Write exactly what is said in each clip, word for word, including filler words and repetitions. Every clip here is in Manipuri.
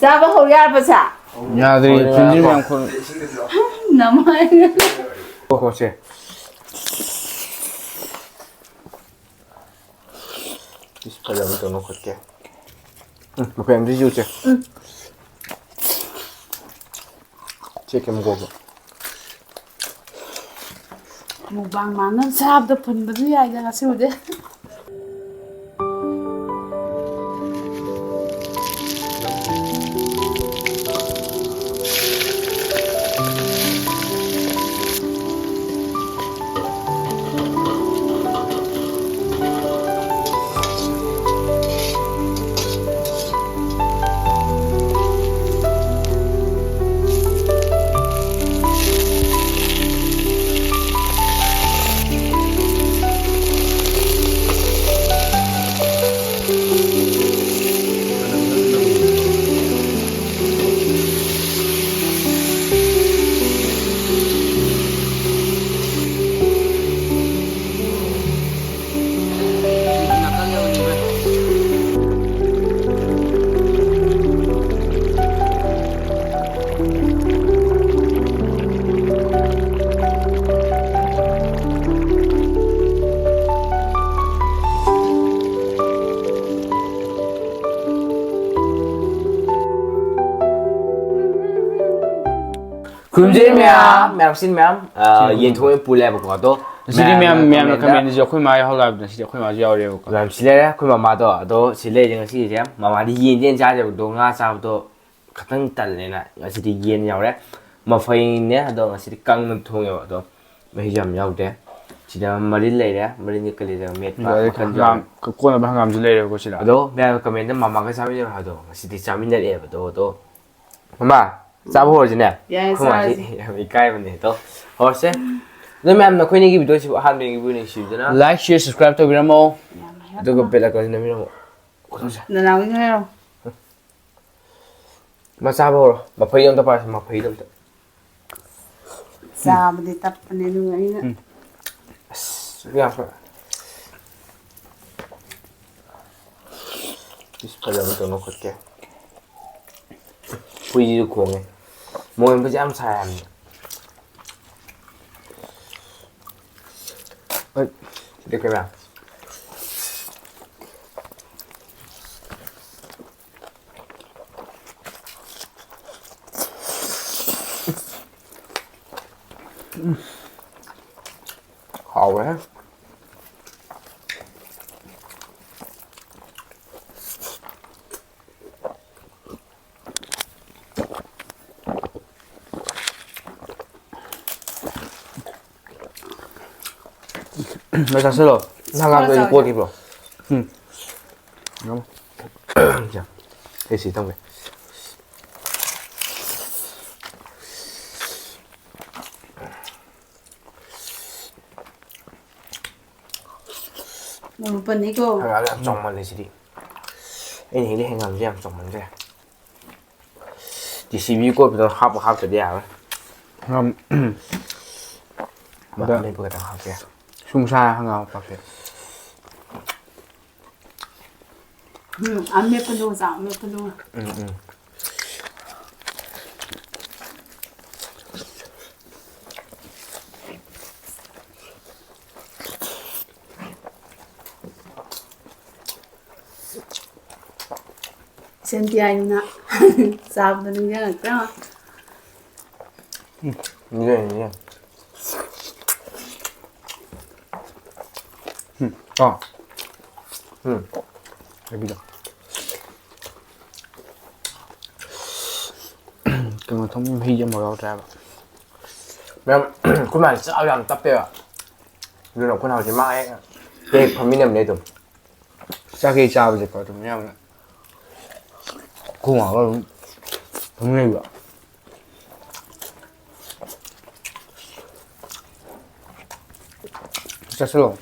ꯆꯥꯕ ꯍꯧ ꯌꯥꯔꯕ ꯁꯥ? ꯌꯥꯗ꯭ꯔꯤ, ꯍꯣꯏ, ꯐꯤꯝꯖꯤꯟ ꯌꯥꯔꯕ꯫ ꯌꯥꯝ ꯈꯣꯠꯂꯦ꯫ ꯅꯃꯥꯏ꯫ ꯀꯣ, ꯀꯣ, ꯁꯦ꯫ ꯏꯁ, ꯐꯖꯕ ꯇꯧꯅ ꯈꯨꯠꯀꯦ꯫ ꯎꯝ, ꯃꯈꯣꯏ ꯑꯝꯗꯤ ꯌꯨꯁꯦ꯫ ꯎꯝ꯫ ꯆꯦꯛ ꯀꯩꯝ ꯀꯣꯛꯄ꯫ ꯃꯨꯛꯕꯥꯡ ꯃꯥꯟꯅ ꯆꯥꯕꯗ ꯐꯨꯟꯕꯁꯨ ꯌꯥꯏꯗ ꯉꯁꯤꯕꯨꯗꯤ꯫ ꯈꯨꯔꯨꯝꯖꯔꯤ ꯃꯌꯥꯝ, ꯃꯌꯥꯝ ꯁꯤꯟ ꯃꯌꯥꯝ, ꯑ, ꯁꯤꯟ ꯌꯦꯟ ꯊꯣꯡꯕ ꯄꯨꯜꯂꯦꯕꯀꯣ, ꯑꯗꯣ ꯉꯁꯤꯗꯤ ꯃꯌꯥꯝ, ꯃꯌꯥꯝꯅ ꯃꯌꯥꯝꯅ comment-ꯗ comment-ꯁꯨ ꯑꯩꯈꯣꯏ ꯃꯥ ꯌꯥꯎꯍꯜꯂꯕꯅꯤꯅ ꯉꯁꯤꯗꯤ ꯑꯩꯈꯣꯏ ꯃꯥꯁꯨ ꯌꯥꯎꯔꯦꯕꯀꯣ꯫ ꯃꯌꯥꯝ ꯁꯤ ꯂꯩꯔꯦ, ꯑꯩꯈꯣꯏ ꯃꯃꯥꯗꯣ, ꯑꯗꯣ ꯁꯤ ꯂꯩꯔꯦ ꯉꯁꯤꯒꯤꯁꯦ꯫ ꯃꯃꯥꯗꯤ ꯌꯦꯟꯗꯤ ꯌꯦꯟ ꯆꯥꯗꯦꯕ, ꯑꯗꯣ ꯉꯥ ꯆꯥꯕꯗꯣ ꯈꯤꯇꯪ ꯇꯜꯂꯦꯅ ꯉꯁꯤꯗꯤ ꯌꯦꯟ ꯌꯥꯎꯔꯦ꯫ ꯃꯐꯩꯅꯦ, ꯑꯗꯣ ꯉꯁꯤꯗꯤ ꯀꯪꯅ ꯊꯣꯡꯉꯦꯕ, ꯑꯗꯣ ꯃꯍꯤꯁꯨ ꯌꯥꯝ ꯌꯥꯎꯗꯦ꯫ ꯁꯤꯗ ꯃꯔꯤꯜ ꯂꯩꯔꯦ, ꯃꯔꯤꯜꯒꯤ ꯀꯂꯦꯖꯥ ꯃꯦꯠꯄ ꯑꯗꯩ ꯃꯈꯜꯁꯨ ꯍꯪꯒꯥꯝ, ꯌꯥꯎꯔꯦ꯫ ꯀꯣꯟꯅꯕ ꯍꯪꯒꯥꯝꯁꯨ ꯂꯩꯔꯦꯕꯀꯣ ꯁꯤꯗ꯫ ꯑꯗꯣ ꯃꯌꯥꯝꯅ comment-ꯗ ꯃꯃꯥꯒ ꯆꯥꯃꯤꯟꯅꯔꯣ ꯍꯥꯏꯗꯣ ꯉꯁꯤꯗꯤ ꯆꯥꯃꯤꯟꯅꯔꯛꯑꯦꯕ꯫ ꯑꯗꯣ, ꯑꯗꯣ ꯃꯃꯥ, ꯆꯥꯕ ꯍꯧꯔꯁꯤꯅꯦ꯫ ꯌꯥꯏ, ꯑꯩꯈꯣꯏ ꯃꯥꯁꯤ ꯆꯥꯔꯁꯤ꯫ ꯌꯥꯝ ꯏꯀꯥꯏꯕꯅꯦ꯫ ꯑꯗꯣ ꯍꯧꯔꯁꯦ꯫ ꯑꯗꯣ ꯃꯌꯥꯝ, ꯅꯈꯣꯏꯅꯤꯒꯤ video-ꯁꯤꯕꯨ ꯑꯍꯥꯟꯕ ꯌꯦꯡꯕꯤꯕ ꯅꯨꯡꯁꯤꯕꯤꯗꯨꯅ like, share, subscribe ꯇꯧꯕꯤꯔꯝꯃꯣ꯫ ꯌꯥꯝ ꯍꯥꯏꯔꯛꯀꯅꯨ꯫ ꯑꯗꯨꯒ bell icon-ꯁꯤ ꯅꯝꯕꯤꯔꯝꯃꯣ꯫ ꯅꯅꯥꯎꯒꯤꯁꯨ ꯍꯥꯏꯔꯣ꯫ ꯃꯆꯥ ꯐꯥꯎꯔꯣ꯫ ꯃꯐꯩꯗꯣ ꯑꯝꯇ ꯄꯥꯏꯔꯁꯤ, ꯃꯐꯩꯗꯣ ꯑꯝꯇ꯫ ꯆꯥꯕꯗꯤ ꯇꯞꯄꯅꯦ, ꯑꯗꯨꯒ ꯑꯩꯅ ꯎꯝ꯫ ꯑꯁ, ꯌꯥꯝ ꯐ-, ꯏꯁ, ꯐꯖꯕ ꯇꯧꯅ ꯈꯨꯠꯀꯦ꯫ ꯍꯨꯏꯁꯤꯁꯨ ꯈꯣꯡꯉꯦ꯫ ꯃꯣꯟꯕꯁꯦ ꯌꯥꯝ ꯁꯥꯏ ꯍꯥꯏꯕꯅꯤ꯫ ꯍꯣꯏ꯫ ꯁꯤꯗꯤ ꯀꯩꯅꯣ꯫ ꯍꯥꯎꯋꯦꯍꯦ꯫ ꯅꯣꯏ ꯆꯥꯁꯤꯜꯂꯣ꯫ ꯅꯪ ꯉꯥꯡꯗꯣ ꯑꯩ ꯀꯣꯠꯈꯤꯕ꯭ꯔꯣ? ꯎꯝ꯫ ꯁꯦ, ꯑꯩ ꯁꯤ ꯊꯝꯒꯦ꯫ ꯃꯔꯨ ꯄꯟꯅꯤꯀꯣ꯫ ꯍꯪꯒꯥꯝ ꯌꯥꯝ ꯆꯥꯎꯃꯜꯂꯦ ꯁꯤꯗꯤ꯫ ꯑꯩꯅ ꯍꯦꯛꯂꯤ ꯍꯪꯒꯥꯝꯁꯦ ꯌꯥꯝ ꯆꯥꯎꯃꯟꯈ꯭ꯔꯦ꯫ ꯖꯦ ꯁꯤ ꯕꯤ ꯀꯣꯠꯄꯗꯣ ꯍꯥꯞꯄꯨ ꯍꯥꯞꯇ꯭ꯔꯗꯤ ꯌꯥꯔꯣꯏ꯫ ꯍꯪꯒꯥꯝ, ꯃ-, ꯑꯗ ꯑꯃꯦꯠꯄ ꯈꯛꯇꯪ ꯍꯥꯞꯀꯦ꯫ ꯁꯨꯡꯁꯥ ꯍꯪꯒꯥꯝ ꯍꯥꯞꯄꯦ꯫ ꯎꯝ, ꯑꯃꯦꯠꯄꯗꯨꯒ ꯆꯥꯎ, ꯑꯃꯦꯠꯄꯗꯨꯒ꯫ ꯎꯝ, ꯎꯝ꯫ ꯁꯦꯟꯇꯤꯌꯥꯏꯅ ꯆꯥꯕꯗ ꯅꯤꯡꯁꯤꯡꯉꯛꯇ꯭ꯔꯣ? ꯎꯝ, ꯅꯤꯡꯁꯤꯡꯉꯦ, ꯅꯤꯡꯁꯤꯡꯉꯦ꯫ ꯎꯝ, ꯀꯣ? ꯎꯝ꯫ ꯍꯥꯏꯕꯤꯔꯣ꯫ ꯀꯩꯅꯣ ꯊꯝ-, ꯃꯍꯤꯁꯦ ꯑꯃꯐꯥꯎ ꯌꯥꯎꯗ꯭ꯔꯦ ꯍꯥꯏꯕ꯫ ꯃꯌꯥꯝ, ꯑꯩꯈꯣꯏ ꯃꯥꯁꯦ ꯆꯥꯕ ꯌꯥꯝ ꯇꯞꯄꯦꯕ꯫ ꯑꯗꯨꯅ ꯑꯩꯈꯣꯏꯅ ꯍꯧꯖꯤꯛ ꯃꯥ ꯍꯦꯛ, ꯍꯦꯛ ꯐꯝꯃꯤꯟꯅꯕꯅꯦ ꯑꯗꯨꯝ꯫ ꯆꯥꯛ ꯍꯦꯛ ꯆꯥꯕꯁꯦꯀꯣ ꯑꯗꯨꯝ ꯌꯥꯝꯅ ꯈꯣꯡ ꯍꯥꯝꯃꯒ ꯑꯗꯨꯝ ꯐꯝ ꯂꯩꯕ꯫ ꯆꯥꯁꯤꯜꯂꯣ꯫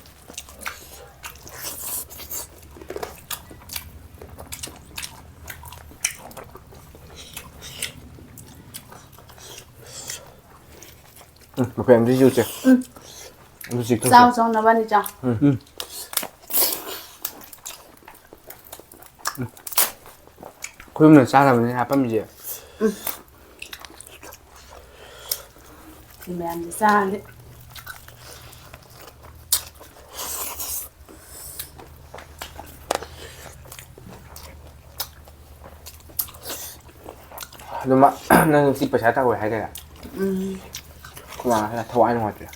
ꯎꯝ, ꯃꯈꯣꯏ ꯑꯝꯗꯤ ꯌꯨꯁꯦ꯫ ꯎꯝ꯫ ꯑꯗꯨ ꯆꯤꯛꯊꯣꯛꯁꯦ꯫ ꯆꯥꯎ, ꯆꯥꯎ, ꯅꯕꯥꯅꯤ ꯆꯥꯎ꯫ ꯎꯝ꯫ ꯎꯝ꯫ ꯑꯩꯈꯣꯏ ꯑꯍꯨꯝꯅ ꯆꯥꯅꯕꯅꯦ ꯍꯥꯞꯄꯝꯃꯤꯁꯦ꯫ ꯁꯤ ꯃꯌꯥꯝꯁꯦ ꯆꯥꯔꯗꯤ꯫ ꯑꯗꯨ ꯃꯥ, ꯅꯪ ꯉꯁꯤ ꯄꯩꯁꯥ ꯇꯥꯛꯑꯣꯏ ꯍꯥꯏꯗꯥꯏꯅꯦ? ꯎꯝ꯫ ꯑꯩꯈꯣꯏ ꯃꯥ ꯉꯁꯥꯏ ꯊꯋꯥꯏ ꯅꯨꯡꯉꯥꯏꯇ꯭ꯔꯦ꯫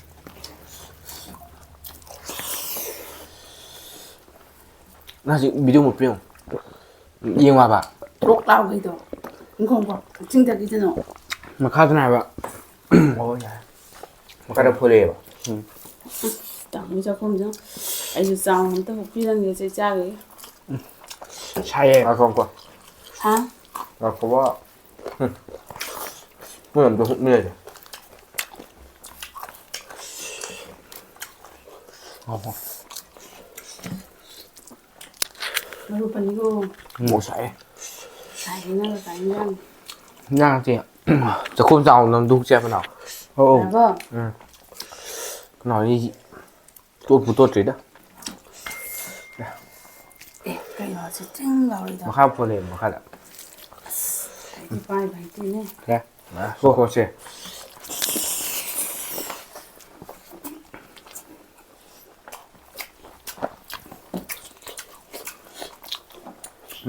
ꯅꯪ ꯍꯧꯖꯤꯛ video ꯃꯨꯠꯄ꯭ꯔꯥ ꯌꯦꯡꯉꯣ꯫ ꯌꯦꯡꯉꯣ ꯍꯥꯏꯕ꯫ ꯇ꯭ꯔꯣꯛ ꯂꯥꯎꯈꯩꯗꯣ꯫ ꯉꯥꯏꯈꯣ, ꯉꯥꯏꯈꯣ꯫ ꯆꯤꯡꯗꯒꯤꯗꯅꯣ꯫ ꯃꯈꯥꯗꯅꯦ ꯍꯥꯏꯕ꯫ ꯑꯣ, ꯌꯥꯔꯦ꯫ ꯃꯈꯥꯗ ꯐꯣꯂꯛꯑꯦꯕ꯫ ꯎꯝ꯫ ꯑꯁ, ꯇꯥꯃꯣ ꯆꯥꯛꯈꯨꯝꯁꯦ꯫ ꯑꯩꯁꯨ ꯆꯥꯎꯅ ꯑꯝꯇ ꯍꯨꯛꯄꯤꯔꯝꯒꯦ, ꯆꯦ ꯆꯥꯒꯦ꯫ ꯁꯥꯏꯌꯦ꯫ ꯉꯥꯏꯈꯣ, ꯉꯥꯏꯈꯣ꯫ ꯍꯥ? ꯉꯥꯏꯈꯣꯕ꯫ ꯍꯨꯝ꯫ ꯃꯣꯏ ꯑꯝꯇ ꯍꯨꯛꯅꯤꯡꯉꯥꯏꯁꯦ꯫ ꯉꯥꯏꯈꯣ꯫ ꯃꯔꯨ ꯄꯟꯒꯣ꯫ ꯎꯝ꯫ ꯃꯣꯔꯣꯛ ꯁꯥꯏꯌꯦ꯫ ꯁꯥꯏꯗꯅ ꯉꯁꯥꯏ ꯏꯟꯖꯥꯡ꯫ ꯏꯟꯖꯥꯡ ꯅꯠꯇꯦ꯫ ꯆꯥꯛꯈꯨꯝ ꯆꯥꯎꯅ ꯑꯝꯇ ꯍꯨꯛꯁꯦ ꯍꯥꯏꯕ ꯅꯥꯎ꯫ ꯑꯧ, ꯑꯧ꯫ ꯌꯥꯔꯕꯣ? ꯎꯝ꯫ ꯅꯥꯎ, ꯑꯩ ꯇꯣꯠꯄꯨ ꯇꯣꯠꯇ꯭ꯔꯤꯗ꯫ ꯑꯦ, ꯀꯩꯅꯣ ꯑꯁꯤ ꯇ꯭ꯔꯤꯡ ꯂꯥꯎꯔꯤꯗꯣ? ꯃꯈꯥ ꯐꯣꯟ ꯂꯩꯌꯦ, ꯃꯈꯥꯗ꯫ ꯑꯁ, ꯑꯩꯗꯤ ꯄꯥꯏꯕ ꯍꯩꯇꯦꯅꯦ꯫ ꯁꯦ, ꯉꯥꯏꯈꯣ, ꯁꯦ꯫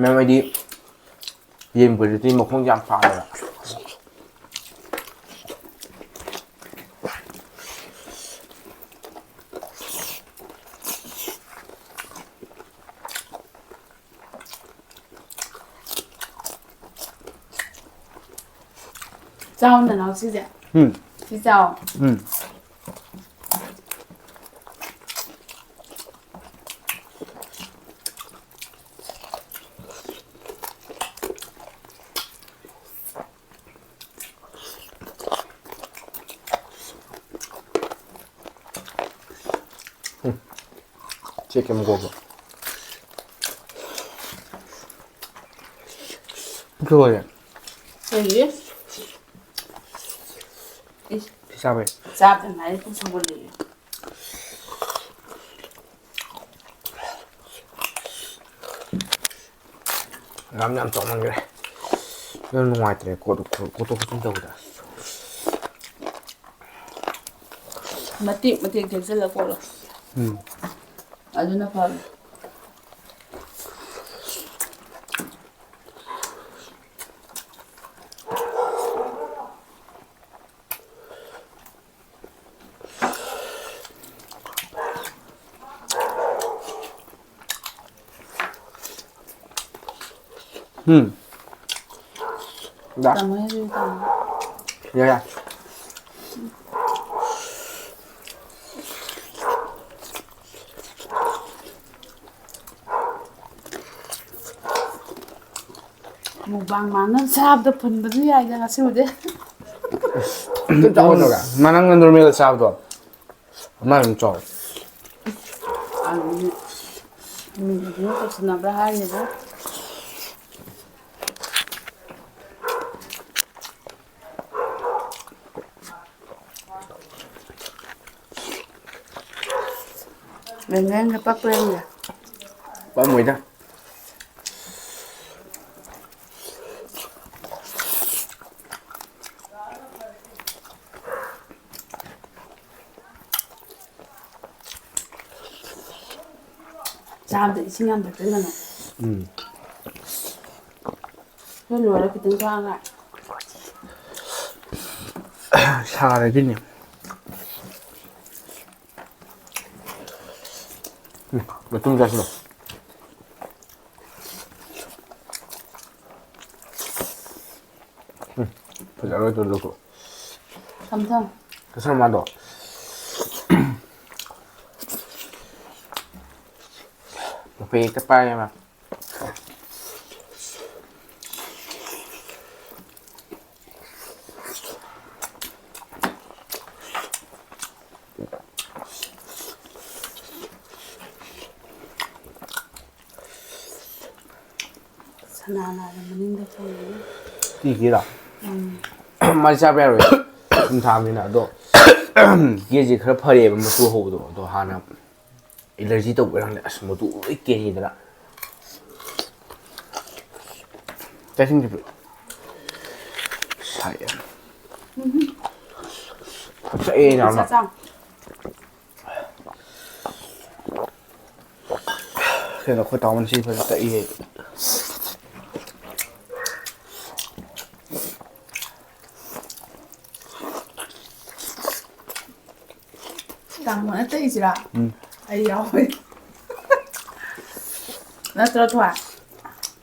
ꯃꯦꯝ, ꯑꯩꯗꯤ ꯌꯦꯟ ꯕ꯭ꯔꯤꯗꯇꯤ ꯃꯈꯣꯡ ꯌꯥꯝ ꯄꯥꯝꯃꯦꯕ꯫ ꯆꯥꯎ ꯅꯅꯥꯎ ꯁꯤꯁꯦ꯫ ꯎꯝ꯫ ꯁꯤ ꯆꯥꯎ꯫ ꯎꯝ꯫ ꯎꯝ꯫ ꯆꯦꯛ ꯀꯩꯝ ꯀꯣꯛꯄ꯫ ꯂꯣꯏꯔꯦ꯫ ꯀꯩꯒꯤ? ꯏꯁ꯫ ꯐꯤ ꯁꯥꯕꯩ꯫ ꯆꯥꯕꯗ ꯉꯥꯏꯔꯦ ꯄꯨꯛ ꯁꯧꯒꯠꯂꯛꯑꯦ꯫ ꯌꯥꯝ ꯌꯥꯝ ꯆꯥꯎꯃꯟꯈ꯭ꯔꯦ꯫ ꯌꯥꯝ ꯅꯨꯡꯉꯥꯏꯇ꯭ꯔꯦ ꯀꯣꯠ-, ꯀꯣꯠꯊꯣꯛ ꯀꯣꯠꯁꯤꯟ ꯇꯧꯕꯗ꯫ ꯃꯇꯦꯛ ꯃꯇꯦꯛ ꯊꯦꯛꯆꯜꯂ ꯀꯣꯠꯂꯣ꯫ ꯎꯝ꯫ ꯑꯗꯨꯅ ꯐꯕꯅꯦ꯫ ꯎꯝ꯫ ꯌꯥ꯫ ꯇꯥꯃꯣ ꯍꯦꯟꯅ ꯇꯥꯃꯣ꯫ ꯌꯥ, ꯌꯥ꯫ ꯃꯨꯛꯕꯥꯡ ꯃꯥꯅ ꯆꯥꯕꯗ ꯐꯨꯟꯕꯁꯨ ꯌꯥꯏꯗ ꯉꯁꯤꯕꯨꯗꯤ꯫ ꯑꯗꯨꯝ ꯆꯥꯎ ꯀꯩꯗꯧꯔꯒꯦ? ꯃꯅꯪꯅ ꯅꯣꯔꯃꯦꯜ ꯆꯥꯕꯗꯣ ꯑꯃ ꯑꯗꯨꯝ ꯆꯥꯎ꯫ ꯑꯗꯨꯅꯦ꯫ ꯃꯤꯒꯤꯗꯨꯅ ꯇꯧꯁꯤꯟꯅꯕ꯭ꯔꯥ ꯍꯥꯏꯔꯤꯕ? ꯂꯦꯡꯂꯦꯡꯒ ꯄꯛꯄ꯭ꯔꯥ ꯌꯦꯡꯒꯦ꯫ ꯄꯛꯑꯝꯃꯣꯏꯗ꯫ ꯆꯥꯕꯗ ꯏꯁꯤꯡ ꯌꯥꯝ ꯊꯛꯆꯤꯟꯒꯅꯨ꯫ ꯎꯝ꯫ ꯁꯤ ꯂꯣꯏꯔ ꯈꯤꯇꯪ ꯆꯥꯒ꯫ ꯁꯥꯔꯗꯤꯅꯦ꯫ ꯎꯝ, ꯃꯇꯨꯝ ꯆꯥꯁꯤꯜꯂꯣ꯫ ꯎꯝ, ꯐꯖꯔꯣꯏꯗ꯭ꯔꯣ ꯂꯨꯛꯇꯣ? ꯊꯝ ꯊꯝ꯫ ꯀꯁꯔ ꯃꯥꯗꯣ꯫ ꯃꯄꯩ ꯍꯦꯛꯇ ꯄꯥꯏꯌꯦ ꯃꯥ꯫ ꯁꯅꯥ ꯂꯥꯏꯔ ꯃꯅꯤꯡꯗ ꯆꯪꯉꯦ꯫ ꯇꯤꯒꯤꯔꯣ? ꯎꯝ꯫ ꯃꯥꯗꯤ ꯆꯥꯕ ꯌꯥꯔꯣꯏ꯫ ꯁꯨꯝ ꯊꯥꯕꯅꯤꯅ꯫ ꯑꯗꯣ ꯀꯦꯖꯤ ꯈꯔ ꯐꯔꯦꯕ ꯃꯇꯨ ꯍꯧꯕꯗꯣ꯫ ꯑꯗꯣ ꯍꯥꯟꯅ ꯑꯦꯂꯔꯖꯤ ꯇꯧꯕꯩꯔ ꯈꯪꯗꯦ꯫ ꯑꯁ, ꯃꯇꯨ ꯂꯣꯏ ꯀꯦꯟꯈꯤꯗꯅ꯫ ꯆꯥꯁꯤꯟꯈꯤꯕ꯫ ꯐꯖꯩꯌꯦ ꯌꯥꯝꯅ꯫ ꯆꯥ ꯆꯥ꯫ ꯀꯩꯅꯣ, ꯑꯩꯈꯣꯏ ꯇꯥꯃꯣꯅ ꯁꯤ ꯐꯖꯅ ꯇꯛꯏꯍꯦ꯫ ꯇꯥꯃꯣꯅ ꯇꯛꯏꯁꯤꯔꯥ? ꯎꯝ꯫ ꯑꯩ ꯌꯥꯎꯋꯦ꯫ ꯅꯠꯇ꯭ꯔꯣ, ꯊꯣꯏ?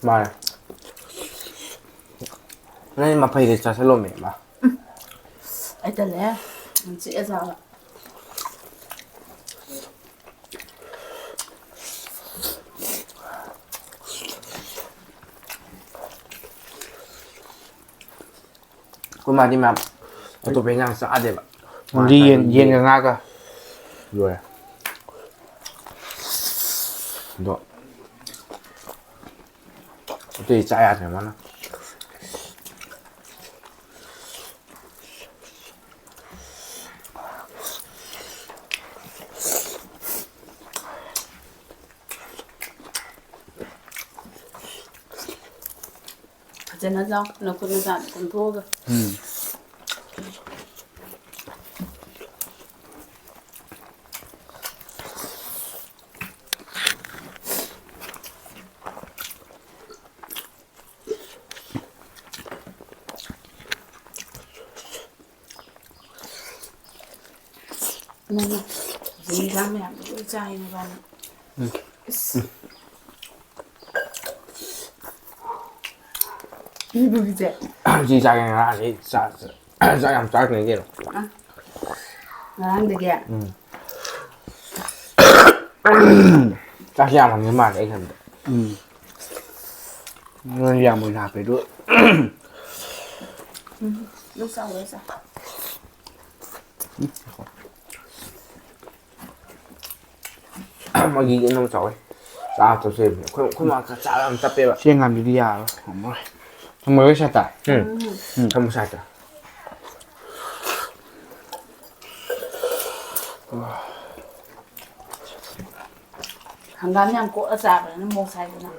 ꯃꯥꯅꯦ꯫ ꯅꯪ ꯃꯐꯩꯗ ꯆꯥꯁꯤꯜꯂꯣꯃꯦ, ꯃꯥ꯫ ꯑꯩ ꯇꯜꯂꯦ꯫ ꯌꯥꯝ ꯆꯤꯛꯑꯦ ꯆꯥꯕ꯫ ꯑꯩꯈꯣꯏ ꯃꯥꯗꯤ ꯃꯌꯥꯝ ꯑꯇꯣꯞꯄ ꯏꯟꯖꯥꯡ ꯆꯥꯗꯦꯕ꯫ ꯃꯥꯗꯤ ꯌꯦꯟ, ꯃꯥꯗꯤ ꯌꯦꯟꯒ ꯉꯥꯒ꯫ ꯂꯣꯏꯔꯦ꯫ ꯑꯗꯣ ꯑꯇꯩ ꯆꯥ ꯌꯥꯗ꯭ꯔꯦ ꯃꯥꯅ꯫ ꯐꯖꯅ ꯆꯥꯎ, ꯅꯈꯨꯠ ꯅꯁꯥꯗ ꯀꯣꯝꯊꯣꯛꯑꯒ꯫ ꯎꯝ꯫ ꯅꯪꯅ ꯍꯧꯖꯤꯛ ꯏꯟꯖꯥꯡ ꯃꯌꯥꯝꯗꯣ ꯂꯣꯏ ꯆꯥꯏ ꯅꯕꯥꯅꯤ꯫ ꯎꯝ꯫ ꯏꯁ꯫ ꯏꯕꯨꯒꯤꯁꯦ꯫ ꯁꯤ ꯆꯥꯒꯦ ꯉꯔꯥꯡꯗꯩ ꯆꯥ-, ꯆꯥ-, ꯆꯥꯛ ꯌꯥꯝ ꯆꯥꯔꯛꯇ꯭ꯔꯦ ꯀꯩꯅꯣ꯫ ꯑ? ꯉꯔꯥꯡꯗꯒꯤ? ꯎꯝ꯫ ꯆꯥꯛꯁꯤ ꯌꯥꯝ ꯐꯪꯉꯤ ꯃꯥꯜꯂꯦ ꯑꯩ ꯈꯟꯕꯗ꯫ ꯎꯝ꯫ ꯅꯣꯏ ꯌꯥꯝ ꯑꯣꯏꯅ ꯍꯥꯞꯄꯦ ꯑꯗꯨ꯫ ꯎꯝ, ꯑꯗꯨ ꯆꯥꯎ, ꯑꯗꯨ ꯆꯥꯎ꯫ ꯃꯣꯏꯒꯤ ꯌꯦꯟ ꯑꯃ ꯆꯥꯎꯋꯦ꯫ ꯆꯥ ꯇꯧꯁꯦ꯫ ꯑꯩꯈꯣꯏ, ꯑꯩꯈꯣꯏ ꯃꯥ ꯈꯔ ꯆꯥꯕ ꯌꯥꯝ ꯇꯞꯄꯦꯕ꯫ ꯆꯦꯡ ꯉꯥꯟꯕꯤꯗꯤ ꯌꯥꯔꯣꯏ꯫ ꯉꯝꯃꯔꯣꯏ꯫ ꯊꯝꯃꯒꯦ ꯁꯥꯏꯠꯇ꯫ ꯎꯝ꯫ ꯎꯝ꯫ ꯊꯝꯃꯣ ꯁꯥꯏꯠꯇ꯫ ꯍꯪꯒꯥꯝ ꯌꯥꯝ ꯀꯣꯠꯂ ꯆꯥꯕꯅꯤꯅ ꯃꯣꯔꯣꯛ ꯁꯥꯏꯗꯅ꯫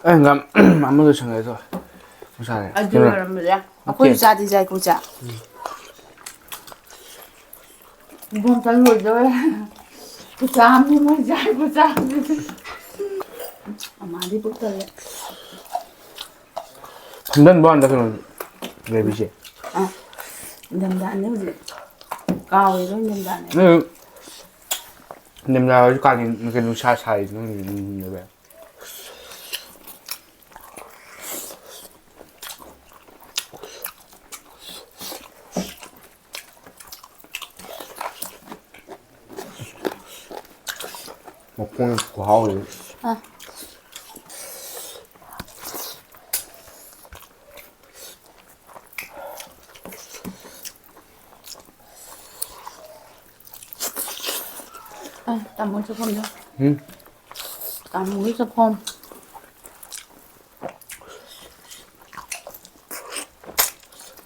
ꯑꯩ ꯍꯪꯒꯥꯝ ꯑꯃ ꯂꯣꯏꯁꯟꯒ꯭ꯔꯦ ꯑꯗꯣ꯫ ꯉꯁꯥꯏ ꯑꯗꯨ ꯀꯩꯅꯣ ꯑꯣꯏꯔꯝꯕꯁꯦ ꯑꯩꯈꯣꯏꯁꯨ ꯅꯠꯇꯦ꯫ ꯆꯥꯗꯤ ꯆꯥꯏꯀꯣ ꯆꯥ꯫ ꯏꯕꯣꯝꯇ ꯂꯣꯏꯗꯧꯔꯦ꯫ ꯈꯨꯆꯥ ꯑꯃꯅꯤ ꯃꯣꯏ ꯆꯥꯏ ꯈꯨꯆꯥ ꯑꯃꯅꯤ꯫ ꯑꯃꯥꯗꯤ ꯄꯨꯛ ꯊꯜꯂꯦ꯫ ꯐꯝꯖꯟꯕ ꯋꯥꯅꯤꯗ ꯀꯩꯅꯣ ꯂꯩꯕꯤꯁꯦ꯫ ꯑꯥ, ꯏꯪꯊꯝꯊꯥꯅꯦ ꯍꯧꯖꯤꯛ꯫ ꯀꯥꯎꯔꯦ ꯂꯣꯏ ꯏꯪꯊꯝꯊꯥꯅꯦ꯫ ꯎꯝ꯫ ꯅꯤꯡꯊꯝꯊꯥ ꯑꯣꯏꯔꯁꯨ ꯀꯥꯂꯦꯟ ꯀꯩꯅꯣ ꯅꯨꯡꯁꯥ ꯁꯥꯔꯤꯗꯨꯅ ꯅꯤꯡꯊꯝꯊꯥ꯫ ꯃꯈꯣꯡ ꯈꯨꯍꯥꯎꯁꯦ꯫ ꯑꯥ꯫ ꯑꯥ, ꯇꯥꯃꯣ ꯆꯠꯐꯝꯗꯣ꯫ ꯎꯝ꯫ ꯇꯥꯃꯣꯒꯤ ꯆꯠꯐꯝ꯫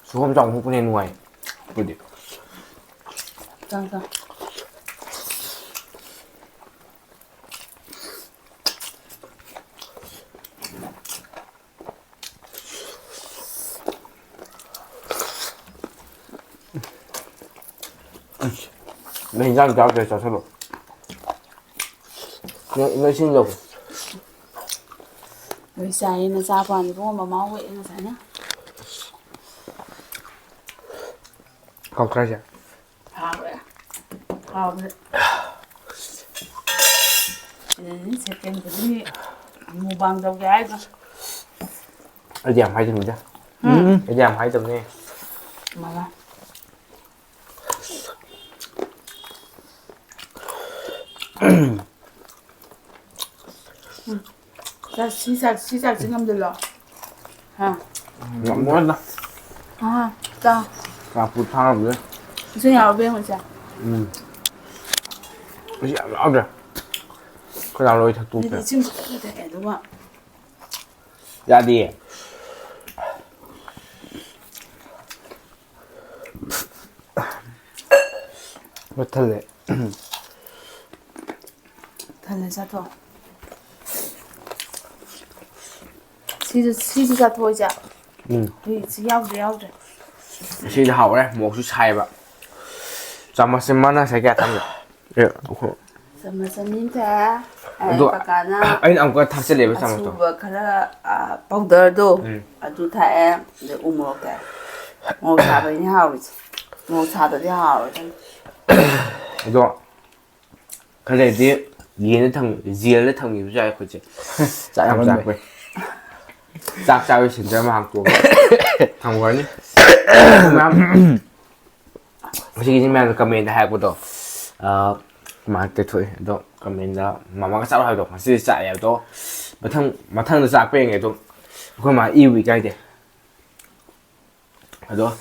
ꯁꯒꯣꯜ ꯆꯥꯎ ꯍꯨꯞꯄꯅ ꯍꯦꯟꯅ ꯅꯨꯡꯉꯥꯏ꯫ ꯑꯗꯨꯗꯤ꯫ ꯆꯥ, ꯆꯥ꯫ ꯅꯪ ꯏꯟꯖꯥꯡ ꯆꯥꯗ꯭ꯔꯦ, ꯆꯥꯁꯜꯂꯣ꯫ ꯅꯪ, ꯅꯪ ꯏꯁꯤꯡ ꯂꯧ꯫ ꯂꯣꯏ ꯆꯥꯏꯌꯦ, ꯅꯆꯥ ꯄꯥꯝꯃꯤ ꯏꯕꯨꯡꯉꯣ, ꯃꯃꯥ ꯍꯣꯏ ꯉꯁꯥꯏꯅ꯫ ꯍꯥꯎꯇ꯭ꯔꯥ ꯍꯥꯏꯁꯦ? ꯍꯥꯎꯋꯦ꯫ ꯍꯥꯎꯋꯦ꯫ ꯁꯤꯗꯅꯤ ꯁꯦꯀꯦꯟ ꯈꯨꯗꯤꯡꯒꯤ ꯃꯨꯛꯕꯥꯡ ꯇꯧꯒꯦ ꯍꯥꯏꯗꯣ꯫ ꯑꯩꯗꯤ ꯌꯥꯝ ꯍꯥꯏꯗꯕꯅꯤꯗ꯫ ꯎꯝ꯫ ꯑꯩꯗꯤ ꯌꯥꯝ ꯍꯥꯏꯗꯕꯅꯦ꯫ ꯃꯃꯥ꯫ ꯎꯝ꯫ ꯆꯥ-, ꯁꯤ ꯆꯥꯛ-, ꯁꯤ ꯆꯥꯛꯁꯤ ꯉꯝꯗꯂꯣ? ꯍꯥ? ꯉꯝꯃꯣꯏꯗ꯫ ꯍꯥ, ꯆꯥ꯫ ꯆꯥꯛꯄꯨ ꯊꯥꯔꯕꯗ꯫ ꯏꯁꯤꯡ ꯌꯥꯎꯔꯕ ꯌꯦꯡꯉꯨꯁꯦ꯫ ꯎꯝ꯫ ꯏꯁꯤꯡ ꯌꯥꯝ ꯌꯥꯎꯗ꯭ꯔꯦ꯫ ꯈꯣꯏꯗꯥ ꯂꯣꯏ ꯊꯛꯇꯣꯛꯈ꯭ꯔꯦ꯫ ꯑꯗꯨꯗꯤ ꯏꯁꯤꯡ ꯈꯤꯇꯪ ꯊꯛꯑꯦ, ꯑꯗꯨꯒ ꯌꯥꯗꯤꯌꯦ꯫ ꯄꯤꯛ ꯊꯜꯂꯦ꯫ ꯊꯜꯂꯦ, ꯆꯥꯊꯣꯛꯑꯣ꯫ ꯁꯤꯁꯨ, ꯁꯤꯁꯨ ꯆꯥꯊꯣꯛꯑꯣ, ꯏꯆꯥ꯫ ꯎꯝ꯫ ꯍꯧꯖꯤꯛꯁꯤ ꯌꯥꯎꯗ꯭ꯔꯦ, ꯌꯥꯎꯗ꯭ꯔꯦ꯫ ꯁꯤꯗꯤ ꯍꯥꯎꯔꯦ, ꯃꯣꯔꯣꯛꯁꯨ ꯁꯥꯏꯕ꯫ ꯆꯥꯃꯁꯁꯦ ꯃꯥꯅ ꯉꯁꯥꯏ ꯀꯌꯥ ꯊꯝꯃꯤ? ꯑꯦ, ꯑꯩꯈꯣꯏ ꯆꯥꯃꯁ ꯑꯅꯤ ꯑꯃ ꯊꯛꯑꯦ꯫ ꯑꯗꯣ ꯀꯀꯥꯅ ꯑꯩꯅ ꯑꯃꯨꯛꯀ ꯊꯥꯛꯆꯜꯂꯦꯕ ꯆꯥꯃꯁꯇꯣ꯫ ꯑꯁꯨꯕ ꯈꯔ, ꯑ, powderꯗꯣ, ꯎꯝ꯫ ꯑꯗꯨ ꯊꯥꯛꯑꯦ꯫ ꯑꯗꯩ ꯎ ꯃꯣꯔꯣꯛ ꯊꯥꯛꯑꯦ꯫ ꯃꯣꯔꯣꯛ ꯁꯥꯕꯩꯅꯦ ꯍꯥꯎꯔꯤꯁꯦ꯫ ꯃꯣꯔꯣꯛ ꯁꯥꯗ꯭ꯔꯗꯤ ꯍꯥꯎꯔꯣꯏꯗꯕꯅꯤ꯫ ꯑꯗꯣ ꯈꯔ ꯂꯩꯔꯗꯤ ꯌꯦꯟꯗ ꯊꯝ-, ꯖꯦꯜꯗ ꯊꯝꯈꯤꯕꯁꯨ ꯌꯥꯏ ꯑꯩꯈꯣꯏꯁꯦ꯫ ꯆꯥꯛ ꯌꯥꯝ ꯆꯥꯛꯄꯩ꯫ ꯆꯥꯛ ꯆꯥꯕꯩ ꯁꯦꯟꯇꯔ ꯑꯃ ꯍꯥꯡꯇꯣꯛꯑꯒ ꯊꯝꯈ꯭ꯔꯅꯤ꯫ ꯃꯌꯥꯝ, ꯉꯁꯤꯒꯤꯁꯤ ꯃꯌꯥꯝꯅ comment ꯍꯥꯏꯔꯛꯄꯗꯣ, ꯑꯥ, ꯃꯥ ꯇꯩꯊꯣꯛꯑꯦ꯫ ꯑꯗꯣ comment ꯃꯃꯥꯒ ꯆꯥꯔꯣ ꯍꯥꯏꯕꯗꯣ ꯉꯁꯤꯗꯤ ꯆꯥꯛꯑꯦ꯫ ꯑꯗꯣ ꯃꯊꯪ, ꯃꯊꯪꯗ ꯆꯥꯛꯄ ꯌꯦꯡꯉꯦ꯫ ꯑꯗꯣ ꯑꯩꯈꯣꯏ ꯃꯥ ꯏꯕꯨ ꯏꯀꯥꯏꯗꯦ꯫ ꯑꯗꯣ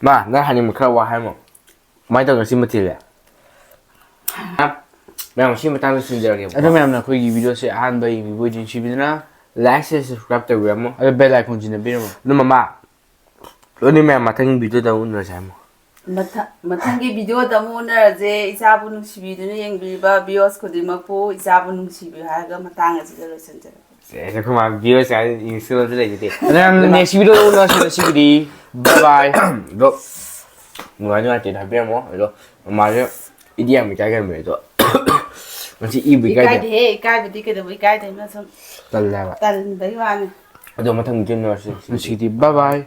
ꯃꯥ, ꯅꯪ ꯍꯥꯏꯅꯤꯡꯕ ꯈꯔ ꯋꯥ ꯍꯥꯏꯔꯝꯃꯣ꯫ ꯀꯃꯥꯏꯅ ꯇꯧꯅꯣ ꯁꯤ ꯃꯊꯦꯜꯁꯦ? ꯃꯌꯥꯝ ꯁꯤ ꯃꯇꯥꯡꯗ ꯁꯤꯟꯖꯔꯒꯦꯕꯀꯣ꯫ ꯑꯗꯣ ꯃꯌꯥꯝꯅ ꯑꯩꯈꯣꯏꯒꯤ video ꯁꯦ ꯑꯍꯥꯟꯕ ꯌꯦꯡꯕꯤꯕ ꯑꯣꯏꯗꯤ ꯅꯨꯡꯁꯤꯕꯤꯗꯨꯅ like, share, subscribe ꯇꯧꯕꯤꯔꯝꯃꯣ꯫ ꯑꯗꯣ bell icon ꯁꯤꯅ ꯄꯤꯔꯝꯃꯣ꯫ ꯑꯗꯨ ꯃꯃꯥ, ꯑꯗꯨꯗꯤ ꯃꯌꯥꯝ ꯃꯊꯪꯒꯤ video ꯗ ꯑꯃꯨꯛ ꯎꯅꯔꯁꯦ ꯍꯥꯏꯃꯣ꯫ ꯃꯊ-, ꯃꯊꯪꯒꯤ video ꯗ ꯑꯃꯨꯛ ꯎꯅꯔꯁꯦ꯫ ꯏꯆꯥꯕꯨ ꯅꯨꯡꯁꯤꯕꯤꯗꯨꯅ ꯌꯦꯡꯕꯤꯕ viewers ꯈꯨꯗꯤꯡꯃꯛꯄꯨ ꯏꯆꯥꯕꯨ ꯅꯨꯡꯁꯤꯕꯤꯌꯨ ꯍꯥꯏꯔꯒ ꯃꯇꯥꯡ ꯑꯁꯤꯗ ꯂꯣꯏꯁꯤꯟꯖꯔꯒꯦ꯫ ꯁꯦ, ꯑꯩꯈꯣꯏ ꯃꯥ viewers ꯀꯥꯏꯅ ꯏꯪꯂꯤꯁꯇ ꯂꯣꯟꯁꯤꯜꯂꯛꯏꯁꯤꯗꯤ꯫ ꯑꯗꯨꯅ ꯃꯌꯥꯝ ꯑꯗꯨꯅ next video ꯗ ꯎꯅꯔꯁꯤ꯫ ꯉꯁꯤꯒꯤꯗꯤ bye bye꯫ ꯑꯗꯣ ꯅꯨꯡꯉꯥꯏ ꯅꯨꯡꯉꯥꯏꯇꯦꯗ ꯍꯥꯏꯕꯤꯔꯝꯃꯣ꯫ ꯑꯗꯣ ꯃꯃꯥꯁꯦ ꯏꯗꯤ ꯌꯥꯝ ꯏꯀꯥꯏꯒꯟꯕꯅꯦ ꯑꯗꯣ꯫ ꯉꯁꯤ ꯏꯕꯨ ꯏꯀꯥꯏꯗꯦ꯫ ꯏꯀꯥꯏꯗꯦꯍꯦ, ꯏꯀꯥꯏꯕꯗꯤ ꯀꯩꯗꯧꯕ ꯏꯀꯥꯏꯗꯣꯏꯅꯣ? ꯁꯨꯝ ꯇꯜꯂꯦ ꯍꯥꯏꯕ꯫ ꯇꯟꯕꯩ ꯋꯥꯅꯤ꯫ ꯑꯗꯣ ꯃꯊꯪ video ꯗ ꯎꯅꯔꯁꯤ꯫ ꯉꯁꯤꯒꯤꯗꯤ bye bye꯫